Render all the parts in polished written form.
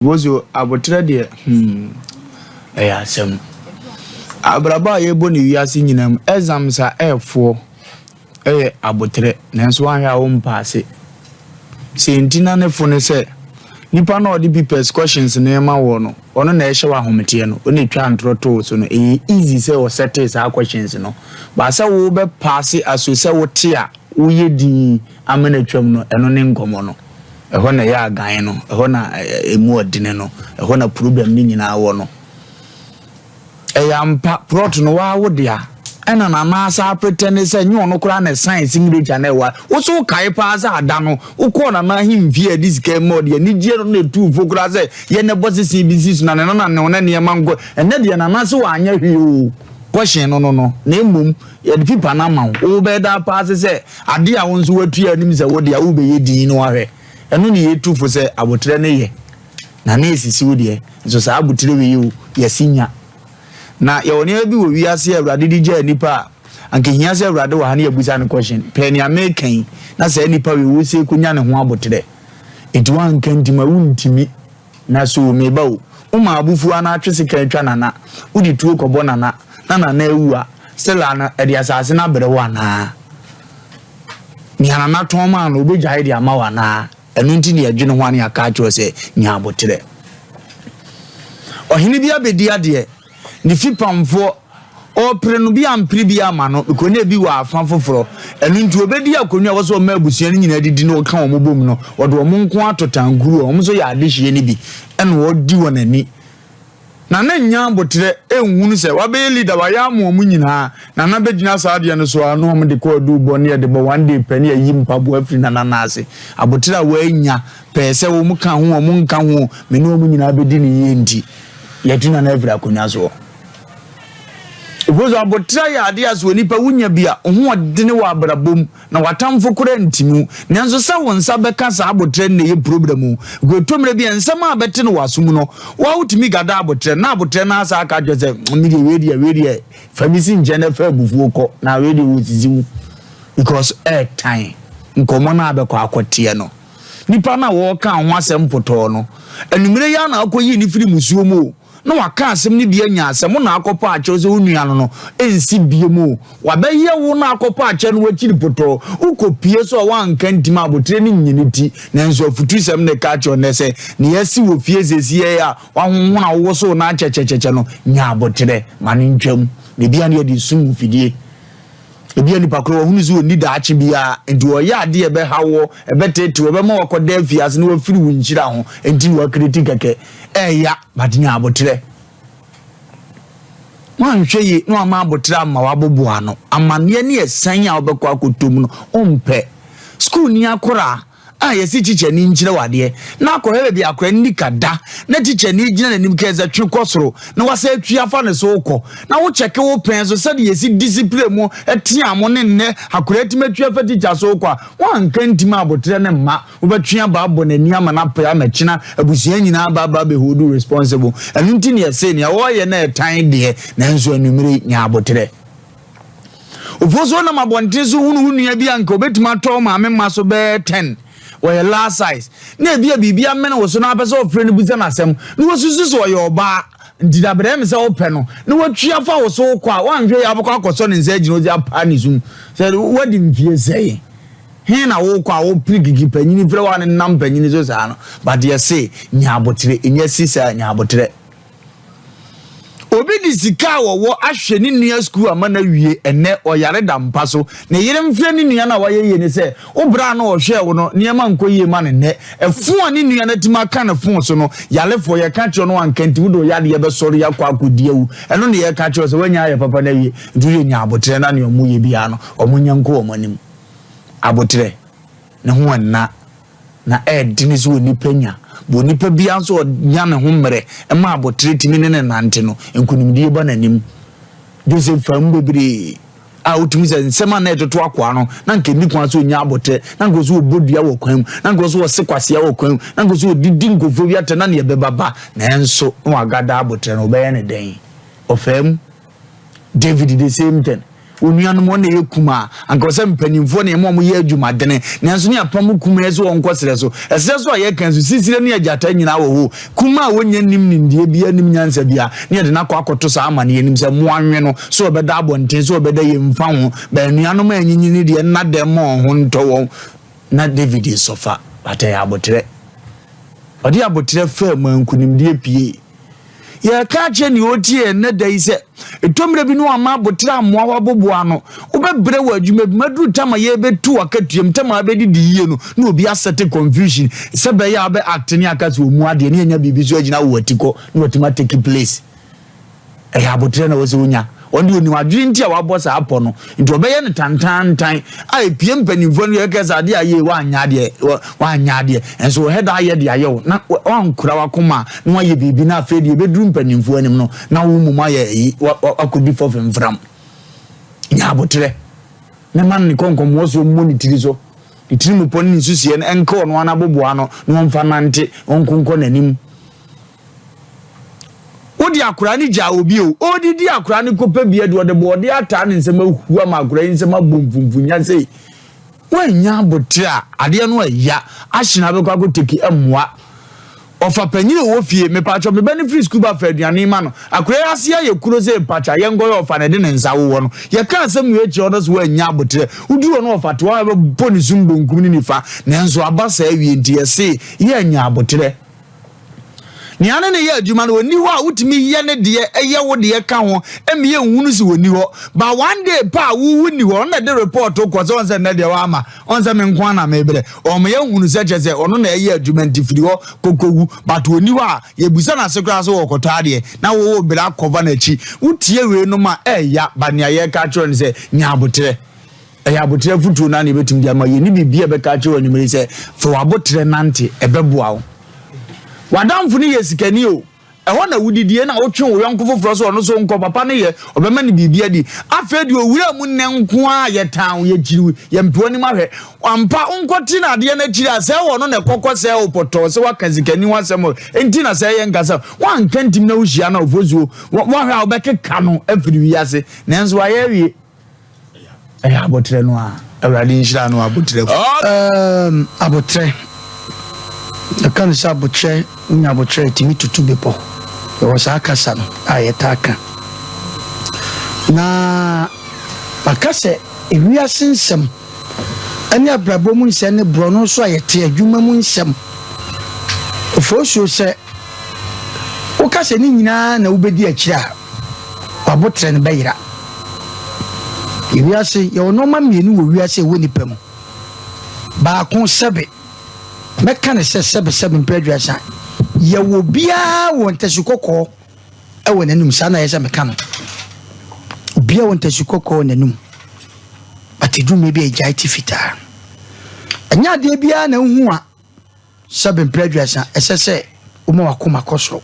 Bozo, aboterɛ deɛ hmm, ɛyɛ asɛm. Abrabɔ a yɛbɔ ne wiase nyinaa mu, exams a ɛɛfoɔ ɛyɛ aboterɛ, nanso woanhwɛ a wompaase. Sɛ nti na ne fo ne sɛ, nipa na ɔde papers questions no ma wɔ no, ɔno na ɛhyɛ wɔ ahometeɛ no, ɔno etwa ntorɔ too so no, ɛyɛ easy sɛ ɔsɛte saa questions no. Baasa wo bɛ paase aso sɛ wote a woyɛ din ama no atwam no, ɛno ne nkɔmmɔ no. Ɛhɔ na ɛyɛ agan no, ɛhɔ na emu ɔdene no, ɛhɔ na problem ne nyinaa wɔ no. Ɛyɛ ampa, plot no waa wo dea, ɛna Nana asa pretend sɛ nyɛ ɔno koraa na sign signature na ɛwɔ. Wo so kae paa sɛ ada no wokɔɔ Nana ahemfie a ɛde sika ma ɔde anigyeɛ no na ɛtuu fo koraa sɛ yɛ ne bɔ sese bi si so na ne nana ne ne nneɛma nkɔ. Ɛnɛ deɛ Nana se wanyɛ hwee o, question no, na mmom yɛde pipa no ama wo, wobɛyɛ daa paa sɛ adeɛ a wo nso watua anim sɛ wo deɛ wobɛyɛ din no ahwɛ. Ɛno ne yɛtu fo sɛ abotrɛ no yɛ na ne ɛsisi wo deɛ nso saa abotrɛ wei o yɛsi nya. Na yɛwɔ nneɛma bi wɔ wiase a Awurade de gyaa nipa a anka hia sɛ Awurade wɔ ha ne yɛbusa no question pɛɛ nea meka yi, na saa nipa wei wo sɛ konya ne ho abotrɛ nti wanka nti ma wontimi na so meba o, woma abufuo ana atwe sika atwa Nana, wode tuo kɔbɔ Nana na Nana awu a, still ana ɛde asase no abrɛ wo anaa nea Nana tɔn maa no wobɛgyae de ama wo anaa? Ɛno nti ne yɛdwene ho ane aka akyerɛ sɛ nya abotrɛ. Ɔhene bi abɛdi adeɛ, ne fipamfoɔ ɔpere no bi ampere bi ama no because na ebi wɔ afa foforɔ. Ɛno nti obɛdi akonnwa a wɔsɛ ɔma abusua no nyinaa didi na ɔka wɔn bom no, ɔde wɔn nko ato tankuru a wɔn nso yɛ adehyeɛ no bi, ɛna ɔdi wɔn ani. Nana nya abotrɛ ehunu sɛ wabɛyɛ leader, wayɛ ama wɔn nyinaa. Nana bɛgyina saa adeɛ no so a na wɔn de kɔ adu bɔ ne yɛde bɔ one day pɛ ne yɛyi mpaboa afiri Nana n'ase. Abotrɛ a wɔanya pɛɛ sɛ wɔn ka ho, wɔn nka ho, me ne wɔn nyinaa bɛdi ne yie nti yɛtu Nana afiri akonnwa soɔ. Because abotrɛ yɛ adeɛ a sɛ onipa wonya bi a ho ɔdene wɔ abrabɔ mu na watamfo koraa ntimu, nanso sɛ wo nsa bɛka saa abotrɛ no na ɛyɛ problem o. Ɛtɔ mmerɛ bi a nsɛm a bɛte no wɔ asom no, wa wotumi gada abotrɛ na abotrɛ no asa aka kyerɛ sɛ me deɛ wei deɛ, wei deɛ fa mi si nkyɛn na fa abufuo kɔ na wei deɛ wɔsisi wo because ɛɛtan nkɔmmɔ no a bɛkɔ akɔteɛ no, nipa no a wɔreka ho asɛm potɔɔ no anwummerɛ yi ana akɔyi ne firi musuo mu o, na waka asɛm no bi anya asɛm na akɔpɔ akyɛw sɛ wo nua no ɛnsi bie mu o, wabɛyɛ wo na akɔpɔ akyɛ no wakyiri potɔɔ wokɔpie so a woanka ntim abotire no nyini ti. Nanso afutusɛm ne ka kyerɛ nnɛ sɛ ne yɛasi wɔ fie sɛsi yɛ a wahonhon a wowɔ so na akyɛkyɛkyɛkyɛ no, nya abotrɛ ma no ntwam na ebia ne yɛde sum fidie. Ebia nipa korɔ wɔhunu sɛ ɔnni daakye biara nti ɔyɛ adeɛ ɛbɛha wɔ, ɛbɛtete, ɔbɛma wakɔda afiase na wafiri wo nhyira ho nti na wakireti kɛkɛ. Ɛɛya, but nya abotrɛ. Woanhwɛ yie na wama abotrɛ ama waboboa no amanneɛ ne ɛsɛn a wobɛkɔ akɔtɔ mu no wompɛ. Sukuu ni akora a yɛsi kyikyɛni nkyerɛ wadeɛ na akɔhwɛ baabi akora no nika da na kyikyɛni gyina n'anim kɛɛ sɛ twe kɔ soro na wasa atwi afa ne so kɔ na wokyɛke wo pɛn so sɛde yɛsi discipline mu ɛtea mo ne nnɛ akora atumi atwi afa tikya so kɔ a woanka ntim abotrɛ ne mma wobɛtwe aba abɔ n'ani ama no apɛ ama kyena abusua nyinaa ba aba bɛhold responsible. Ɛno nti ne yɛse nea wɔyɛ na ɛtan deɛ, nanso anwummere nya abotrɛ. Ofuo so nam abɔnten so hunu wo nua bi a nka obɛtumi atɔ maame ma so bɛyɛ 10, wɔyɛ last size, na ebi a biribi amene wo so na apɛ sɛ ɔfrɛ no bisa n'asɛm na wɔsusu sɛ ɔyɛ ɔbaa nti dabrɛ me sɛ wopɛ no na watwi afa wo so kɔ a, woanhwɛ yɛ abɛkɔ akɔsɔ ne nsa agyina ɔdze apaa ne sum sɛ wadi mfie sɛe he na wokɔ a wopere kiki panyini frɛ wo a ne nam panyini so saa no. But yɛse nya abotrɛ, ɛnya si saa nya abotrɛ. Obi de sika a wɔwɔ ahwɛ ne nua sukuu ama no awie, ɛnɛ ɔyare da mpa so. Ne yere mfrɛ ne nua no a wayɛ yie ne sɛ wo bra no ɔhwɛɛ wo no nneɛma nkɔ yie ma no nnɛ. Ɛfo a ne nua no atumi aka ne fon so no, yarefoɔ yɛka kyerɛ no anka nti wode ɔyadeɛ bɛsɔre akɔ akɔdi awu. Ɛno ne yɛka kyerɛ sɛ woanya ayɛ papa no awie nti wode nya abotrɛ na nea ɔmo yɛ biara no ɔmo nyɛ nkɔ wɔn anim. Abotrɛ ne ho ɛnna na ɛɛdene sɛ onipa nya, bɔ onipa biara nso ɔnya ne ho mmerɛ ma abotrɛ tumi ne ne nante no, nkonimdie ba n'anim. Joseph fa mu bebree a wotumi sɛ nsɛm a na ɛtoto akoa no, na nka ɛni kwan sɛ ɔnya abotrɛ, na nka ɔsɛ ɔbɔ dua wɔ kwan mu, na nka ɔsɛ ɔse kwasea wɔ kwan mu, na nka ɔsɛ ɔdidi nkurɔfoɔ bi atɛ na neɛ ɛbɛba ba, nanso na wagada abotrɛ no, ɔbɛyɛ ne dɛn? Ɔfaa mu. David the same thing. Onuanom wɔn na ɛyɛ kumaa, anka ɔsɛ mpanimfoɔ na ɛma wɔn yɛ adwumadene, nanso ne apam kumaa sɛ wɔn nkɔ serɛ so. Ɛserɛ so a yɛka nso, sisire ne agyata nyinaa wɔ hɔ. Kumaa a wɔnnya nnim nimdeɛ biara, nnim nyansa biara, ne yɛde no akɔ akɔto saa amaneɛ anim sɛ mmoa nwe no, sɛ ɔbɛda abɔnten, sɛ ɔbɛda yɛn mfa ho. But anuanom a anyinyini deɛ, nna dɛm ma wɔn ho ntɔ wɔn. Na David resɔfa, but ɛyɛ aboterɛ. Ɔde aboterɛ faa mu a nkunimdie pue. Yɛreka akyerɛ nea ɔretie yɛn nnɛ da yi sɛ, ɛtɔ mmerɛ bi no wamma aboterɛ ammoa w'aboboa ano. Wobɛbrɛ wɔ adwuma bi mu, aduru tam a yɛrebɛtu w'akatua mu, tam a wobɛdidi yie no, na obi asɛte confusion sɛ bɛyɛ a wobɛ act ne aka sɛ ɔmu adeɛ ne yɛnya biribi so agyina wɔ w'atikɔ na watumi atake place. Ɛyɛ aboterɛ na ɛwɔ sɛ wonya. Ɔno deɛ ɔnim adwene nti a wabɔ saa pɔ no, nti ɔbɛyɛ no tantaantan a ɛpue mpanimfoɔ no yɛkɛ sɛ adeɛ a yie woanyɛ adeɛ, woanyɛ adeɛ, nso wɔhɛ da ayɛ de ayɛ wo na woankura w'akoma a na woayɛ biribi na afei deɛ ɛbɛduru mpanimfoɔ anim no na wo mmom ayɛ ayi, wakɔdi fɔ femfram. Nya aboterɛ na ma ne kɔnkɔmmoɔ soɔ mmɔ ne tiri so, ne tiri mu pɔ ne ne nsusuiɛ no ɛnka ɔno ara n'aboboa ano na ɔmfa nante, ɔnko nkɔ n'anim. Wode akwadaa no gyaa obi o, ɔredidi akwadaa no kɔpɛ bi adi, ɔde bɔɔde ataa ne nsam ahu ama akwadaa yi nsam abɔ mfumfunya sei. Woannya aboterɛ a, adeɛ no ɛya, ahyena bɛkɔ akɔteki mmoa. Ɔfa panyin a ɔwɔ fie, mepatwɔ me ba no firi sukuu ba fa aduane ma no. Akwadaa yi ase ayɛ kuro sɛ mpatwa, yɛnkɔyɛ ɔfa na ɛde ne nsa wowɔ no. Yɛka asɛm wei kyerɛ ɔno sɛ woannya aboterɛ. Woduru hɔ no ɔfa te hɔ a bɛbɔ ne sum bonkum ne nifa. Nanso aba saa awie nti yɛse yɛanya aboterɛ. Nea ne ne yɛ adwuma no, ɔnni hɔ a wotumi yɛ ne deɛ ɛyɛ wo deɛ ka ho ɛmi yɛ nhunu sɛ ɔnni hɔ. But one day pa a wo wonni hɔ, ɔno na ɛde report kɔ sɛ ɔn sɛ nnɛ deɛ wama, ɔn sɛ me nko ara na mebrɛ. Ɔma yɛhunu sɛ kyerɛ sɛ ɔno na ɛyɛ adwuma nti firi hɔ kɔkɔwu. But ɔnni hɔ a, yɛbusa no ase koraa sɛ ɔrekɔtɔ adeɛ na wo wobrɛ akɔva n'akyi. Wotie weinom a, ɛɛya but nea yɛreka akyerɛ wo ne sɛ nya aboterɛ. Ɛyɛ aboterɛ afotuo no ara na yɛbɛtumi de ama. Yɛnni biribi a ɛbɛka akyerɛ wo anwummerɛ yi sɛ fa w'aboterɛ nante, ɛbɛboa wo. W'adamfo no yɛ sikani o, ɛhɔ na wodidie na wotwe wo yɔnko foforɔ sɛ ɔno nso nkɔ, papa no yɛ, ɔbɛma no biribi adi. Afei deɛ owura mu nnɛ nko ara yɛtan wo, yɛkyiri wo, yɛmpɛ w'anim ahwɛ. Ampa, wonkɔte no adeɛ no akyiri a, sɛ ɛwɔ no na ɛkɔkɔ sɛe wo pɔtɔɔ sɛ woaka sikani ho asɛm o, enti na sɛ yɛnka sɛ woanka ntim na wohyia no a ofosuo, woahwɛ a wobɛkeka no afiri wiase, nanso wayɛ awie. Ɛyɛ aboterɛ no a. Awurade nhyira no aboterɛ fo. Um, aboterɛ. Yɛka no sɛ aboterɛ, wonya aboterɛ ɛtumi tutu bepɔ. Yɛwɔ saa kasa no a yɛtaa ka. Na maka sɛ ewiase nsɛm ɛne abrabɔ mu nsɛm ne borɔno so a yɛte adwuma mu nsɛm. Ofosuo sɛ woka sɛ ne nyinaa na wobɛdi akyire a, w'aboterɛ no bɛyera. Ewiase, yɛwɔ nnoɔma mmienu wɔ wiase a ɛwɔ nipa mu. Baako, sɛbe, mɛka no sɛ sɛbe sɛbe mpɛ aduasa, yɛwɔ obiara wɔ ntasu kɔkɔɔ wɔ n'anum, saa na ɛyɛ sɛ meka no. Obiara wɔ ntasu kɔkɔɔ wɔ n'anum, but ɛduru mmerɛ bi a ɛgyae te fitaa. Ɛnyɛ adeɛ biara na wohu a Sɛbe mprɛ aduasa, ɛsɛ sɛ woma w'akoma kɔ soro.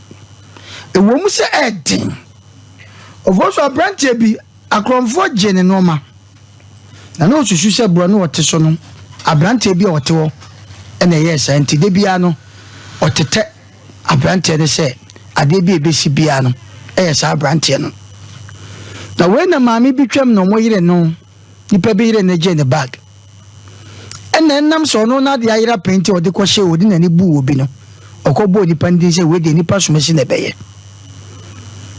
Ɛwom sɛ ɛyɛ den. Ɔfɔɔ so aberanteɛ bi, akorɔmfoɔ gyee ne nnoɔma, na na ɔsusu sɛ borɔno a ɔte so no, aberanteɛ bi a ɔte hɔ na ɛyɛɛ saa nti, da biara no, ɔtetɛ aberanteɛ no sɛ adeɛ bi a ɛbɛsi biara no, ɛyɛ saa aberanteɛ no. Na wei na maame bi twam na wɔyere no, nipa bi yere no gyee ne bag. Ɛna ɛnam sɛ ɔno n'ade ayera pɛn nti a ɔde kɔhyɛɛ ɔde n'ani buu obi no, ɔkɔbɔɔ nipa no din sɛ wei deɛ nipa somasi na ɛbɛyɛ.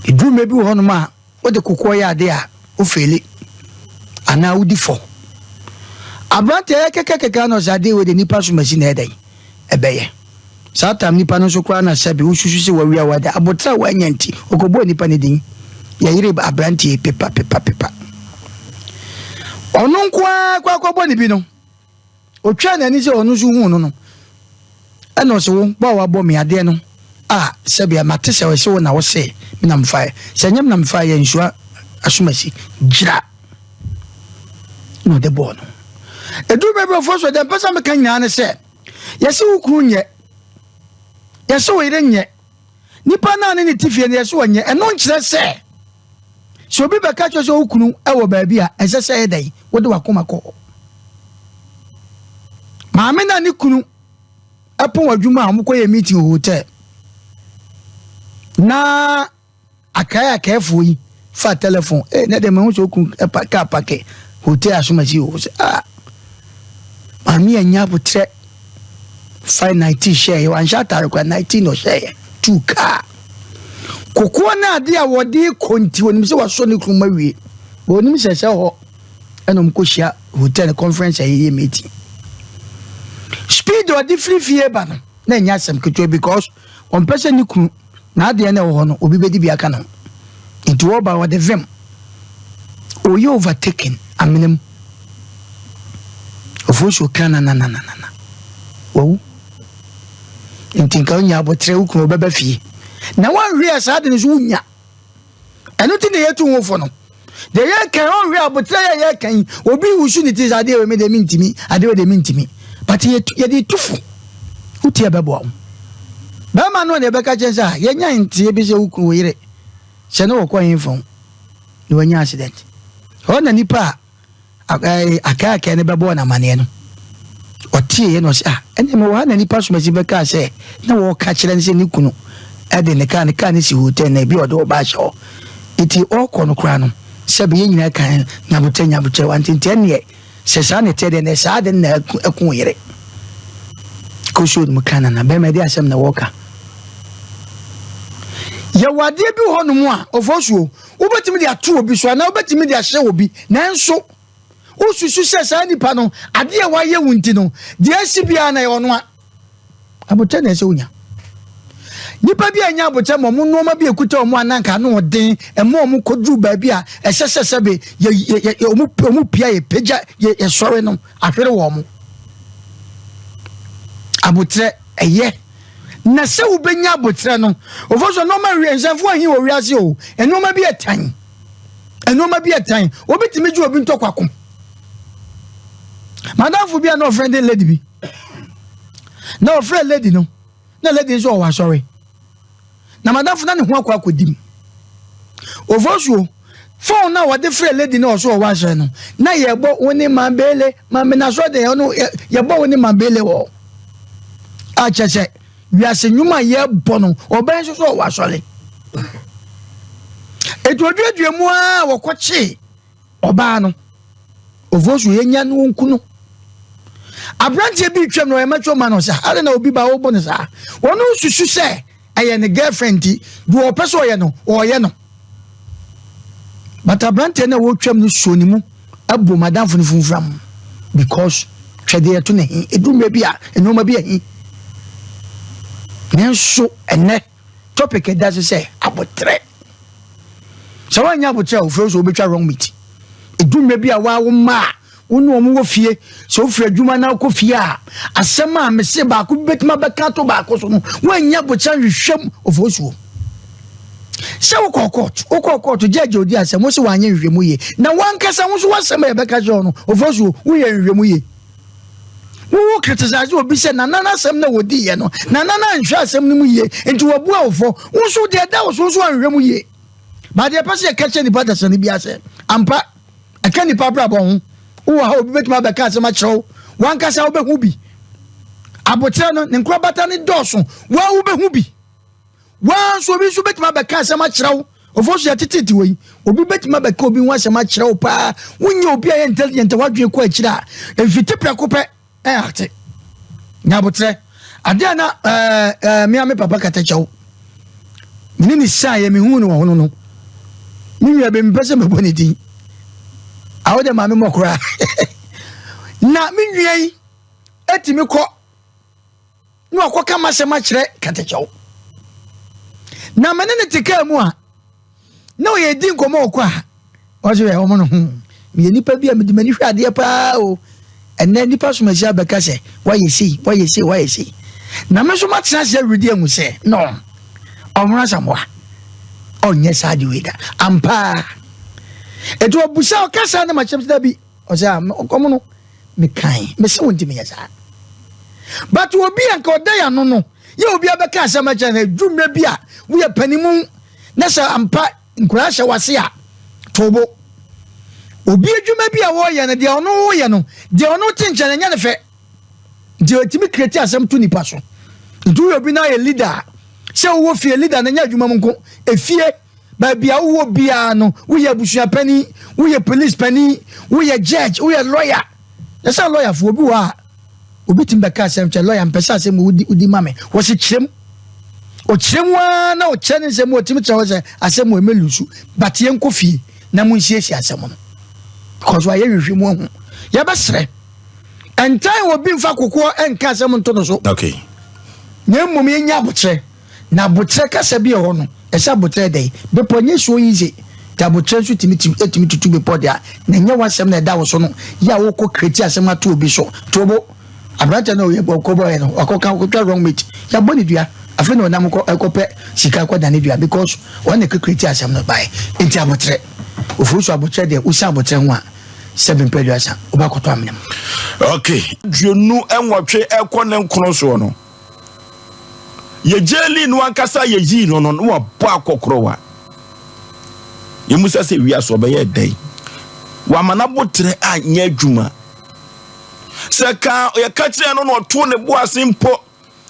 Ɛduru mmerɛ bi wɔ hɔnom a wode kokoɔ yɛ adeɛ a wofeeli anaa wodi fɔ. Aberanteɛ yɛ kɛkɛkɛkɛ na ɔsɛ adeɛ wei deɛ nipa somasi na ɛdɛn ɛbɛyɛ. Saa tam nipa no nso koraa na sɛbe wosusu sɛ wawia w'ade. Aboterɛ a wannya nti, ɔkɔbɔɔ nipa no din. Yɛyere aberanteɛ yi pepa pepa pepa. Ɔno nko ara kɔ akɔbɔ ne bi no, ɔtwaa n'ani sɛ ɔno nso huu no no, ɛna ɔse wo, bɔ a wabɔ me adeɛ no a sɛbe mate sɛ ɔse wo na wose me na mefaeɛ. Sɛ ɛnyɛ me na mefaeɛ a nsuo asomasi gyira na ɔde bɔɔ no. Ɛduru baabi ɔfoɔ so deɛ mpɛ sɛ meka nyinaa ne sɛ, Yɛse wo kunu nyɛ, yɛse wo yere nyɛ, nipa no a ne ne te fie no yɛse ɔnyɛ. Ɛno nkyerɛ sɛ sɛ obi bɛka kyerɛ sɛ wo kunu wɔ baabi a ɛsɛ sɛ ɛyɛ dɛn wode wakoma kɔ hɔ. Maame no a ne kunu ɛpɔn adwuma a wɔkɔyɛ meeting wɔ hotel na Akae akaefoɔ yi, fa telephone. Eh, ne de mahu sɛ okun ɛpa kaa pake hotel asomasi o. Sɛ ah, maame anya abotrɛ fa nightie hyɛɛ, wanhyɛ atare kora, nightie na ɔhyɛɛ tu kaa. Kokoɔ no adeɛ a wɔde kɔ nti onim sɛ wasɔ ne kunu mu awie. Onim sɛ sɛ hɔ ɛna ɔmo kɔhyia hotel conference a yɛyɛ meeting. Speed ɔde firi fie ba no na ɛnyɛ asɛm ketewa because ɔmpɛ sɛ ne kunu n'adeɛ no ɛwɔ hɔ no obi bɛdi bi aka no, nti wɔba wɔde vim ɔyɛ overtaking amena mu. Ofosuo ka nanananana wawu. Nti nka wonya abɔterɛ, wo kunu wɔbɛba fie na woanhwɛ a saa de no so wonya. Ɛno nti na yɛtu ho fo no deɛ yɛka. Ɔnhwɛ abɔterɛ yɛ yɛka yi, obi wusu ne ti sɛ adeɛ wɔ mi deɛ mentimi, adeɛ wɔ deɛ mentimi, but yɛde tu fo. Wotie, bɛboa wo. Bɛrima no ne yɛbɛka kyɛn sɛ a yɛnya nteɛ bi sɛ wo kunu wo yere sɛ ne wɔkɔ he fam na wanya accident hɔ na nipa a akaakae no bɛbɔɔ no amanneɛ no, ɔteeɛ na ɔsɛ, ah, ɛnɛ mewɔ ha na nipa somasi bɛkaa sɛ na wɔka kyerɛ no sɛ ne kunu ɛde ne kaa ne si hotel na ebi ɔde ɔba ahyɛ hɔ, nti ɔrekɔ no koraa no, sɛbi yɛn nyinaa kan nyabokyɛ nyabokyɛ wante. Nti ɛneɛ sɛ saa ne teɛ deɛ na saa de na ɛko yere kɔsuo no mu ka nana bɛrima ɛde asɛm na wɔka. Yɛwɔ adeɛ bi wɔ hɔnom a ɔfɔ wobɛtumi de ato obi so anaa wobɛtumi de ahyɛ obi, nanso wosusu sɛ saa nipa no adeɛ a wayɛ wo nti no deɛ asi biara na ɛwɔ no a abotɛ na ɛsɛ wonya. Nipa bi a nya abotɛ ma ɔmo nneɛma bi ekuta ɔmo ananka ano ɔden ɛma ɔmo kɔduru baabi a ɛsɛ sɛ sɛbe yɛ yɛ yɛ ɔmo pia yɛ pagya yɛ yɛsɔre no ahwere wɔ ɔmo abotɛ. Ɛyɛ na sɛ wobɛnya abotɛ no ofo so nneɛma wie nsɛmfo ahi wɔ wiase o. Nneɛma bi ɛtan, nneɛma bi ɛtan. Obi tumi gye obi ntɔkwa ko. Madamfo bi a na ɔfrɛ de lady bi na ɔfrɛ lady no na lady nso ɔwɔ asɔre na madamfo na ne ho akɔ akɔdi mu. Ofosuo phone na wɔde frɛ lady na ɔso ɔwɔ asɔre no na yɛbɔ wo ne mambele mambe na asɔre de ɔno yɛbɔ wo ne mambele wɔ a kyɛ sɛ wiase nnwuma a yɛbɔ no ɔbɛn nso so ɔwɔ asɔre. Etu oduadua mu a wɔkɔkye ɔbaa no. Ofosuo yɛnya no nku no. Aberanteɛ bi twam na ɔyɛ mɛtwo ma no sɛ ade na obi ba wɔbɔ no saa. Wɔn susu sɛ ɛyɛ ne girlfriend ti deɛ ɔpɛ sɛ ɔyɛ no ɔyɛ no, but aberanteɛ no a wɔtwam no suo ne mu abu madamfo no funfram because twɛdeɛ to ne he edu mmerɛ bi a nneɛma bi ahi. Nanso ɛnɛ topic ɛda so sɛ abotrɛ. Sɛ woanyɛ abotrɛ a ofiri so wobɛtwa wrong meat. Edu mmerɛ bi a waawo mma a wo ne wɔn wɔ fie sɛ wofiri adwuma na wokɔ fie a, asɛm a mese baako bi bɛtumi abɛka to baako so no, woanya abotrɛ nhwehwɛm. Ofosuo sɛ wokɔ court, wokɔ court, judge odi asɛm wo sɛ wanyɛ nhwehwɛmu yie na wankasa wo nso wasɛm a yɛbɛka kyerɛ wo no. Ofosuo, woyɛ nhwehwɛmu yie, wowo criticize obi sɛ nana n'asɛm na wɔdiiɛ no, nana no anhwɛ asɛm no mu yie nti wabu awofɔ. Wo nso deɛ ɛda wo so nso anhwɛ mu yie. Baadeɛ pɛ sɛ yɛka kyerɛ nipa dasani bi asɛ ampa ɛka nipa abrabɔ ho. Wowɔ ha, obi bɛtumi abɛka asɛm akyerɛ wo, wankasa wobɛhu bi. Abokyerɛ no ne nkorabata ne dɔɔso, waa wobɛhu bi. Waa nso obi nso bɛtumi abɛka asɛm akyerɛ wo. Ɔfɔ so yɛtetete wɔ yi, obi bɛtumi abɛka obi ho asɛm akyerɛ wo paa. Wonyɛ obi a yɛ intelligent a wadwene kɔ akyire a mfiti prɛko pɛ ɛyɛ ate nyabotrɛ adeɛ a na ɛɛ ɛɛ mmea me papa kata kyɛw mene ne saa yɛ mehu no wɔ ho no me nua bɛ mepɛ sɛ mɛbɔ ne din awo de maame mɔ koraa na me nua yi etimi kɔ na wakɔka m'asɛm akyerɛ katakyɛw na mene ne te kaa mu a na ɔyɛ di nkɔmɔ ɔkɔ a ɔsɛ yɛ ɔmo no ho meyɛ nipa bi a mede m'ani hwɛ adeɛ paa o. Ɛnɛ nipa somasi abɛka sɛ wayɛ sei, wayɛ sei, wayɛ sei, na me nso matena ase awuridi ahu sɛ no ɔmo asamoa ɔnyɛ saa de wei da ampaa. Etu ɔbusa ɔkasa na makyerɛ sɛ dabi ɔsɛ a ɔmo no mekan mese wo ntimi yɛ saa, but obi a nka ɔda yɛ ano no yɛ obi abɛka asɛm akyerɛ no adwummerɛ bi a woyɛ panimu na sɛ ampa nkwadaa hyɛ wase a tobo obi adwuma bi a wɔreyɛ no deɛ ɔno wɔyɛ no deɛ ɔno te nkyɛn ɛnyɛ ne fɛ nti otumi create asɛm to nipa so. Nti woyɛ obi na yɛ leader a sɛ wowɔ fie, leader na nyɛ adwuma mu nko, efie. Baabi a wowɔ biara no, woyɛ abusua panin, woyɛ police panin, woyɛ judge, woyɛ lawyer. Na sɛ lɔyafoɔ obi wɔ a, obi tumi bɛka asɛm kyɛ lɔya mpɛ sɛ asɛm wodi wodi ma me. Wɔsi kyerɛ mu. Ɔkyerɛ mu ara na ɔkyerɛ ne nsɛm mu ɔtumi kyerɛ hɔ sɛ asɛm wɔ ɛmɛ lusu. But yɛnkɔ fie na mo nsiesie asɛm no. Because wayɛ hwehwɛ mu ahu. Yɛbɛsrɛ. Ɛntan obi mfa kokoɔ ɛnka asɛm nto no so. Okay. Na mmom yɛnya abokyerɛ. Na aboterɛ kasa bi wɔ hɔ no, ɛsɛ aboterɛ dɛn? Bepɔ nyɛ so easy. Nti aboterɛ nso tumi tumi tutu bepɔ deɛ a, na ɛnyɛ w'asɛm na ɛda wo so no, yɛ a wokɔ create asɛm ato obi so. To bo. Aberanteɛ no a ɔkɔ bɔɔyɛ no, wakɔka wakɔtwa wrong mate. Yɛabɔ ne dua. Afei na ɔnam kɔ ɛkɔpɛ sika kɔdane dua because ɔno na ɛkɔ create asɛm no baeɛ. Nti aboterɛ. Ofosu aboterɛ deɛ, wosi aboterɛ ho a, sɛbe mpɛ aduasa, wobɛakɔtɔ amena mu. Okay. 28 ɛkɔ ne nkono soɔ no. Yɛgyee no ankasa yɛyii no no na wabɔ akɔkorɔwa. Yɛmusa sɛ wiase ɔbɛyɛ dɛn? Wama n'aboterɛ anyɛ adwuma. Sɛ ka yɛka kyerɛ no na ɔtoo ne bo ase mpo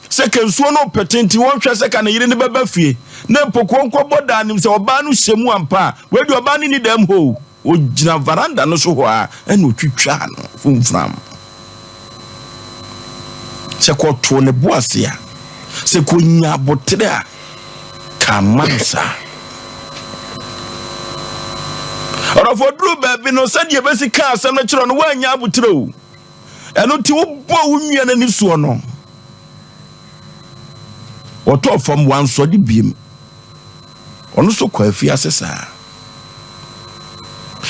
sɛ ka nsuo no pete nti wɔnhwɛ sɛ ka ne yere no bɛba fie na mpo kɔnkɔbɔ daa nim sɛ ɔbaa no hyɛ mu ampa a, wei deɛ ɔbaa no ni dɛm hɔ o. Ogyina varanda no so hɔ ara na otwitwaa no fomfram. Sɛ kɔtoo ne bo ase a, sɛ konya abotere a, ka ama no saa. Ɔdɔfo duru baabi no, sɛdeɛ ebesi ka asɛm no kyerɛ no, woannya abotere o. Ɛno nti wobɔ wo nua no ani soɔ no, ɔtɔɔ fam wansɔre biem. Ɔno nso kɔ afiase saa.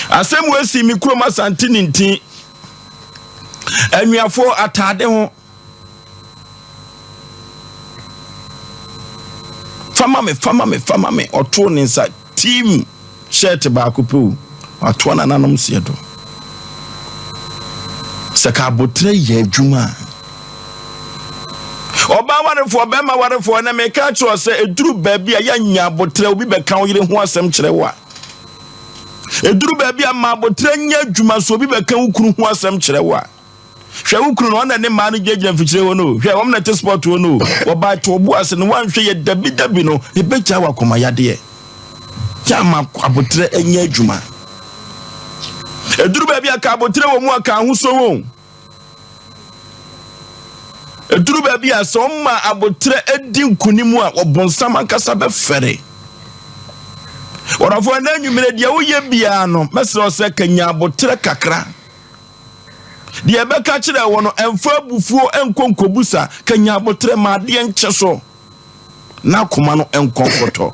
Asɛm wei si me kurom Asante Nintin. Anuafoɔ ataade ho. Fama me, fama me, fama me. Ɔtoo ne nsa team shirt baako pɛ o. Watoa nananom seɛ do. Sɛ ka aboterɛ yɛ adwuma a. Ɔbaa warefoɔ, bɛrima warefoɔ, ɛnɛ meka akyerɛ wo sɛ ɛduru baabi a yɛanya aboterɛ, obi bɛka wo yere ho asɛm kyerɛ wo a. Ɛduru baabi a ma aboterɛ nyɛ adwuma so obi bɛka wo kunu ho asɛm kyerɛ wo a. Hwɛ wo kunu no, ɔna ne mmaa no gyinagyina mfikyire hɔ no, hwɛ wɔn na ɛte sport hɔ no, wɔbaa to ɔbo ase no, woanhwɛ yɛ dabi dabi no, ɛbɛgya wɔ akoma yadeɛ. Yɛ ama aboterɛ nyɛ adwuma. Ɛduru baabi a ka aboterɛ wɔ mu a ka ahosuo wɔ. Ɛduru baabi a sɛ ɔma aboterɛ di nkonim a, ɔbonsam ankasa bɛfɛre. Wɔdɔfo, ɛnɛ anwummerɛ deɛ woyɛ biara no, mɛsrɛ wo sɛ kanya aboterɛ kakra. Deɛ ɛbɛka kyerɛ wɔ no, ɛmfa abufuo nkɔ nkɔbusa, kanya aboterɛ ma adeɛ nkye so. Na akoma no nkɔ nkɔtɔ.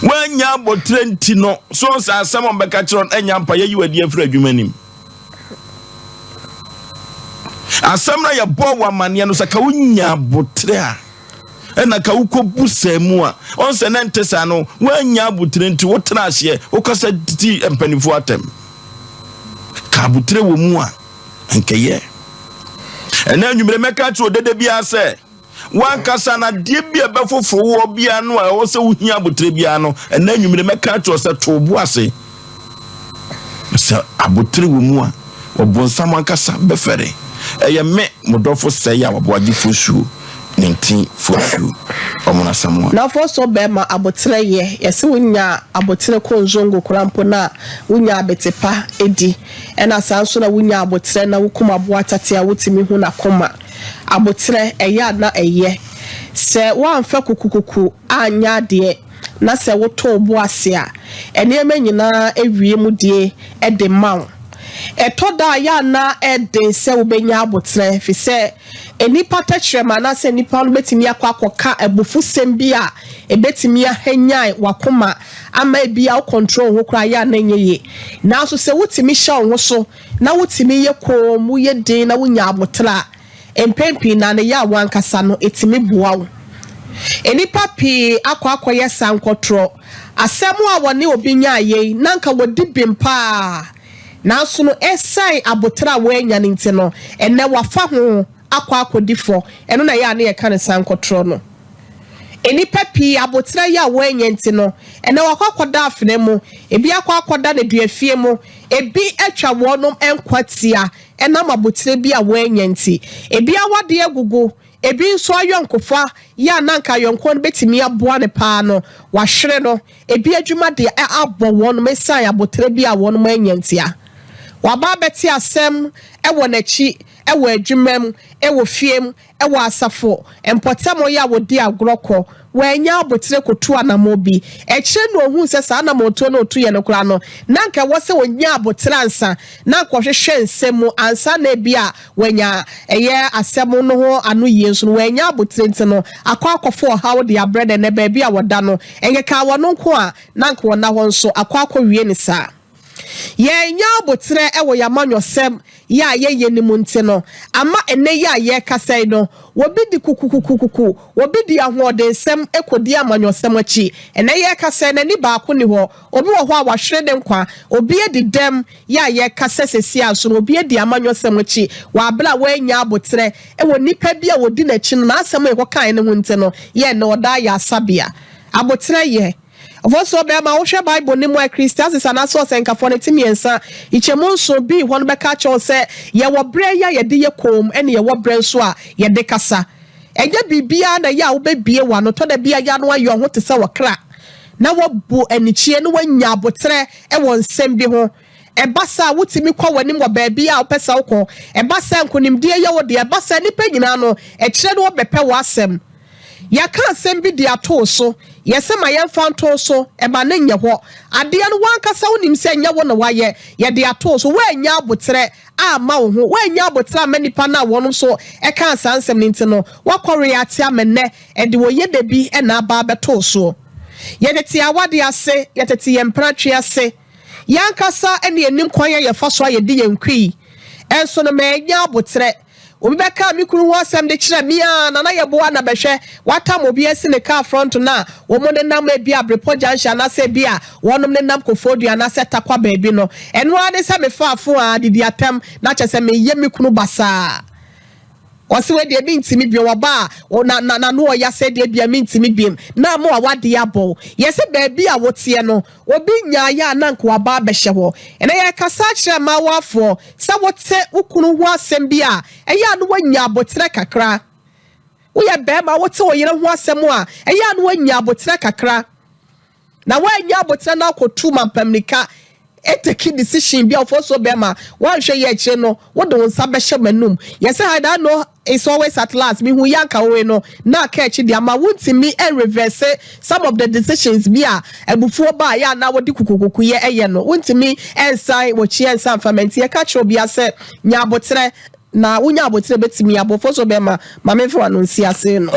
Woannya aboterɛ nti no, so sɛ asɛm a ɔbɛka kyerɛ no ɛnya mpa yɛyi w'adi afiri adwuma nim. Asɛm no a yɛbɔɔ wɔ amanneɛ no sɛ ka wonya aboterɛ a ɛna ka wokɔbu sɛ mu a ɔn sɛ na nte saa no woannya aboterɛ nti wotena aseɛ wokasa ti mpanimfoɔ atɛm. Ka aboterɛ wɔ mu a nkɛyɛ. Ɛnɛ anwummere mɛka akyerɛ odede biara sɛ wankasa na adeɛ bi a ɛbɛfoforo woɔ biara no a ɛwɔ sɛ wohia aboterɛ biara no, ɛnɛ anwummere mɛka akyerɛ sɛ to bo ase. Sɛ aboterɛ wɔ mu a, ɔbonsam ankasa bɛfɛre. Ɛyɛ me, mo dɔfo sɛe a waboagye fosuo ne ntin fosuo. Ɔmono Asamoah. Nafo so bɛma aboterɛ yɛ, yɛse wonya aboterɛ kɔ nzongo koraa mpo no a, wonya abete pa di. Ɛna saa nso na wonya aboterɛ na wokum aboa tate a wotumi hu n'akoma. Aboterɛ, ɛyɛ a na ɛyɛ. Sɛ woamfa kukukuku anyɛ adeɛ na sɛ woto wo bo ase a, nneɛma nyinaa wie mu die de ma wo. Ɛtɔ da a, ɛyɛ a na ɛden sɛ wobɛnya aboterɛ ɛfiri sɛ nnipa tɛkyerɛma anaasɛ nnipa no bɛtumi akɔ akɔka abufusɛm bi a ɛbɛtumi ahanyan w'akoma ama ebia wo control wo ho koraa yɛ a na ɛnyɛ yie. Nanso sɛ wotumi hyɛ wo ho so na wotumi yɛ komm, woyɛ den na wonya aboterɛ a, mpɛn pii no ara no ɛyɛ a w'ankasa no ɛtumi boa wo. Nnipa pii akɔ akɔyɛ sankɔtorɔ. Asɛm a wɔne obi nyaeɛ yi, na anka wɔdi bem paa. Nanso no, ɛsiane aboterɛ a wɔannya no nti no, ɛnnɛ wɔafa ho akɔ akɔdi fɔ. Ɛno na ɛyɛ a na yɛka no sankɔtorɔ no. Nnipa pii aboterɛ yi a wɔannya nti no, ɛnnɛ wɔakɔ akɔda afena mu, ebi akɔ akɔda nneduafie mu, ebi atwa wɔnom nkwa tia ɛnam aboterɛ bi a wɔannya nti. Ebi awadeɛ agugu. Ebi nso ayɔnkofa yɛ a na anka ayɔnkoɔ no bɛtumi aboa no paa no, wahwere no. Ebi adwuma de abɔ wɔnom ɛsiane aboterɛ bi a wɔnom anya ntia. Waba abɛte asɛm wɔ n'akyi wɔ adwuma mu, wɔ fie mu, wɔ asafo mpɔtam yɛ a wɔdi agorɔ kɔ. Wannya aboterɛ kɔtuu anammɔn bi. Akyire no ɔhuu sɛ saa anammɔntuo no a ɔtuiɛ no koraa no, na anka ɛwɔ sɛ ɔnya aboterɛ ansa na anka ɔhwehwɛ nsɛm mu ansa na ebia wanya ɛyɛ asɛm no ho anoyie nso no, wannya aboterɛ nti no, akɔ akɔfa ɔhaw de abrɛ no. Ɛnnɛ baabi a wɔda no, ɛnkekaa wɔn nko a, na anka wɔnna hɔ nso, akɔ akɔwie no saa. Yɛannya aboterɛ wɔ yɛn amanyɔsɛm yɛ a yɛyɛ no mu nti no, ama ɛnnɛ yi a yɛrekasa yi no, wɔbi di kukukukukuku, wɔbi di ahoɔdensɛm kɔdi amanyɔsɛm akyi. Ɛnnɛ yɛrekasa yi, n'ani baako nni hɔ. Obi wɔ hɔ a wahwere ne nkwa, obi adi dɛm yɛ a yɛrekasa seesei ara nso no, obi adi amanyɔsɛm akyi wɔ abere a wannya aboterɛ wɔ nnipa bi a wɔdi n'akyi no n'asɛm a yɛkɔkaeɛ no ho nti no, yɛ nnɛ ɔda ayaresabea. Aboterɛ yɛ. Ɔfɔnsoɔ bɛɛma, wohwɛ Bible no mu a, Ecclesiastes anaasɛ Ɔsɛnkafoɔ no ti miensa, nkyɛmu nson bi hɔ no bɛka akyerɛ wo sɛ yɛwɔ berɛ yi a yɛde yɛ komm ɛne yɛwɔ berɛ nso a yɛde kasa. Ɛnyɛ biribiara na ɛyɛ a wobɛbue w'ano, tɔ da bi a yɛ ano ayɛ wo ho te sɛ ɔkra na woabu anikyie na woanya aboterɛ wɔ nsɛm bi ho. Ɛba saa a, wotumi kɔ w'anim wɔ baabi a wopɛ sɛ wokɔ. Ɛba saa a, nkonimdie yɛ wo dea. Ɛba saa a, nnipa nyinaa no, akyire no wɔbɛpɛ w'asɛm. Yɛaka asɛm bi de ato wo so. Yɛse ma yɛmfa nto wo so, ɛma no nyɛ hɔ. Adeɛ no, w'ankasa wonim sɛ ɛnyɛ wo na woayɛ. Yɛde ato wo so. Woannya aboterɛ amma wo ho. Woannya aboterɛ amma nnipa no a wɔn nso kaa saa nsɛm no nti no, woakɔwe ate ama nnɛ ɛde oyɛdɛ bi na aba abɛto wo soɔ. Yɛtete awadeɛ ase, yɛtete yɛn mpratwe ase. Yɛn ankasa na yɛnim kwan a yɛfa so a yɛdi yɛn kui. Nso no, mannya aboterɛ. Obi bɛkaa me kunu ho asɛm de kyerɛɛ me a, Nana Yeboah na bɛhwɛ, watam obi asi ne kaa front no a wɔn nenam ebia Abrepɔ junction anaasɛ ebia wɔnom nenam Koforidua anaasɛ Tarkwa baabi no. Ɛno ara ne sɛ mefaa phone a didi atɛm na kyerɛ sɛ meyɛ me kunu basaa. Ɔse wei deɛ mentimi biom, ɔba a na na n'ano ɔya sɛ deɛ bia mentimi biom na ama w'awadeɛ abɔ wo. Yɛse baabi a woteɛ no obi nyaeɛ a na anka waba abɛhyɛ hɔ. Ɛnɛ yɛrekasa akyerɛ mmaawafoɔ sɛ wote wo kunu ho asɛm bi a ɛyɛ a na woanya aboterɛ kakra. Woyɛ barima wote wo yere ho asɛm a ɛyɛ a na woanya aboterɛ kakra. Na woannya aboterɛ na akɔtu mampamirika take decision bi a ɔfɔsuo bɛɛma woanhwɛ yie akyire no wode wo nsa bɛhyɛ m'anum. Yɛse hide I know is always at last mehu yɛ anka woe no na aka akyi deɛ ama wontumi nreverse some of the decisions bi a abufuo ba a yɛ a na wode kukukukuyɛ yɛ no wontumi nsan wɔkyi nsan mfa ma nti yɛka kyerɛ obia sɛ nya aboterɛ na wonya aboterɛ bɛtumi abɔ ɔfɔsuo bɛɛma ma memfa w'ano nsi ase no.